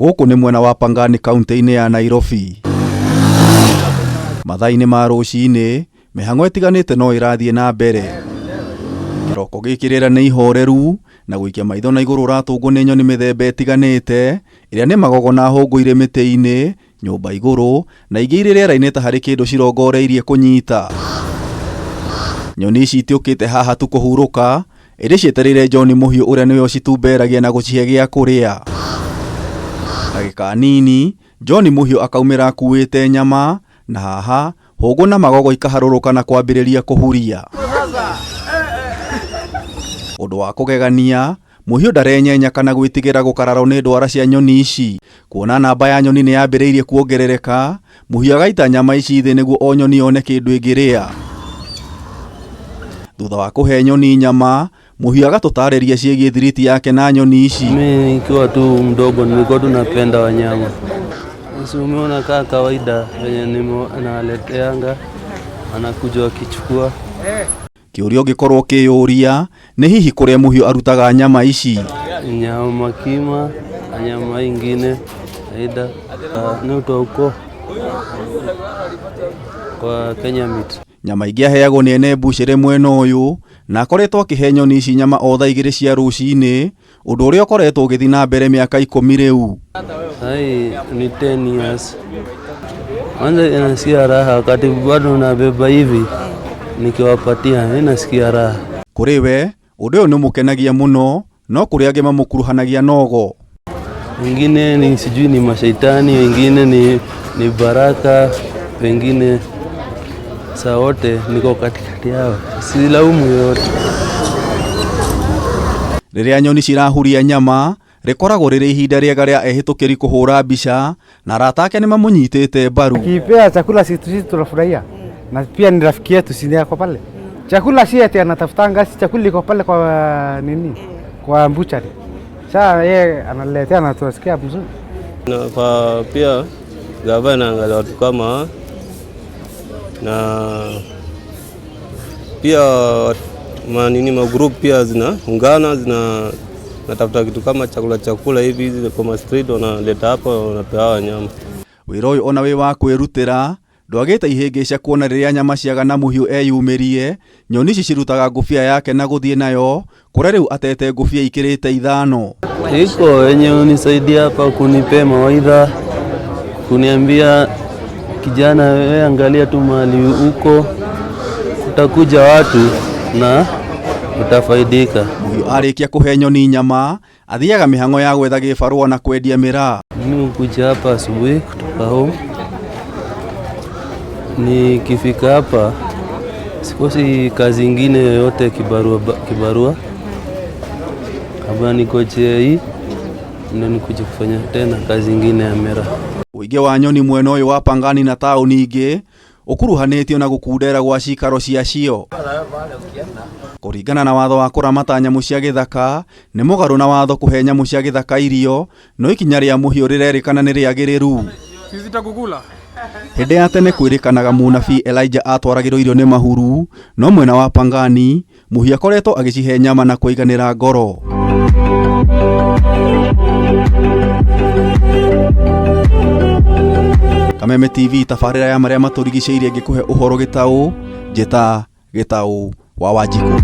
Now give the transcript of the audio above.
Gũkũ nĩ mwena wa Pangani kaunti-inĩ ya Nairobi. Mathaa-inĩ ma rũcinĩ, mĩhang'o ĩtiganĩte no ĩrathiĩ na mbere. Kĩroko gĩkĩ rĩera nĩ ihoreru na gũikia maitho na igũrũ ũratũngwo nĩ nyoni mĩthemba ĩtiganĩte ĩrĩa nĩ magogo na hũngũ irĩ mĩtĩ-inĩ, nyũmba igũrũ na ingĩ irĩ rĩera-inĩ ta harĩ kĩndũ cirongoreirie kũnyita. Nyoni ici itiũkĩte haha tu kũhurũka, ĩndĩ cietereire John Mũhiũ ũrĩa nĩwe ũcitumberagia na gũcihe gĩa kũrĩa. Ndagĩka nini, John Mũhiũ akaumĩra akuĩte nyama, na haha hũngũ na magogo ikaharũrũka na kwambĩrĩria kũhuria. Ũndũ wa kũgegania, Mũhiũ ndarenyenya kana gwĩtigĩra gũkararwo nĩ ndwara cia nyoni ici. Kuona namba ya nyoni nĩ yambĩrĩirie kuongerereka, Mũhiũ agaita nyama ici thĩ nĩguo o nyoni yone kĩndũ ĩngĩrĩa. Thutha wa kũhe nyoni nyama, Mũhiũ agatũtarĩria ciĩgiĩ thiriti yake na nyoni ici. Mimi nikiwa tu mdogo nilikuwa tu napenda wanyama. Si umeona kaa kawaida venye naleteanga anakuja wakichukua. Kĩũria ũngĩkorwo ũkĩyũria nĩ hihi kũrĩa Mũhiũ arutaga nyama ici. Nyama kima na nyama ingine aida nĩ ũtwa huko kwa Kenya Meat. Nyama ingĩ aheagwo nĩ ene mbucĩrĩ mwena ũyũ na akoretwo akĩhe nyoni ici nyama o thaa 2 cia rũcinĩ, ũndũ ũrĩa ũkoretwo ũgĩthiĩ na mbere mĩaka 10 rĩu. Sai ni 10 years. Kwanza inasikia raha wakati bado nabeba hivi nikiwapatia mimi nasikia raha. Kũrĩ we ũndũ ũyũ nĩ ũmũkenagia mũno, no kũrĩ angĩ mamũkuruhanagia na ũgo. Wengine ni sijui ni mashaitani, wengine ni baraka, wengine saa wote niko katikati yao, silaumu yoyote. Rĩrĩa nyoni cirahuria nyama, rĩkoragwo rĩrĩ ihinda rĩega rĩa ehĩtũkĩri kũhũra mbica na arata ake nĩ mamũnyitĩte mbaru. Akipea chakula sisi tunafurahia, na pia ni rafiki yetu, si yako pale. Chakula si ati anatafutanga, si chakula iko pale kwa nini, kwa mbuchari. Sasa yeye analetea na tunasikia mzuri. Na kwa pia gavana anaangalia watu kama na pia manini ma group pia zinaungana zina natafuta kitu kama chakula chakula hivi hizi kwa street wanaleta hapa wanapewa wanyama. Wĩra ũyũ ona wĩ wa kwĩrutĩra ndwagĩte ihĩngĩca kuona rĩrĩa nyama ciaga na Mũhiũ eyumĩrie, nyoni ici cirutaga ngũbia yake na gũthiĩ nayo kũrĩa rĩu atete ngũbia ikĩrĩte 5. Iko wenye unisaidia hapa kunipea mawaidha, kuniambia kijana wewe angalia tu mahali uko, utakuja watu na utafaidika. Mũhiũ arĩkia kũhe nyoni nyama athiaga mĩhang'o ya gwetha gĩbarũa na kwendia mĩraa. Mimi hukuja hapa asubuhi kutoka home. Nikifika hapa sikosi kazi ingine yoyote kibarua. Hapa nikoje hii ndio nikuje kufanya tena kazi ingine ya mera. Ũingĩ wa nyoni mwena ũyũ wa Pangani na taũni ingĩ ũkuruhanĩtio na gũkundera gwa cikaro ciacio. Kũringana na watho wa kũramata nyamũ cia gĩthaka, nĩ mũgarũ na watho kũhe nyamũ cia gĩthaka irio, no ikinya rĩa Mũhiũ rĩrerĩkana nĩ rĩagĩrĩru. Hĩndĩ ya tene kwĩrĩkanaga mũnabii Elijah atwaragĩrwo irio nĩ mahuru, no mwena wa Pangani Mũhiũ akoretwo agĩcihe nyama na kũiganĩra ngoro. Kameme TV tabarĩra ya marĩa matũrigicĩirie ngĩkũhe ũhoro gĩtaũ, njĩta gĩtaũ wa Wanjikũ.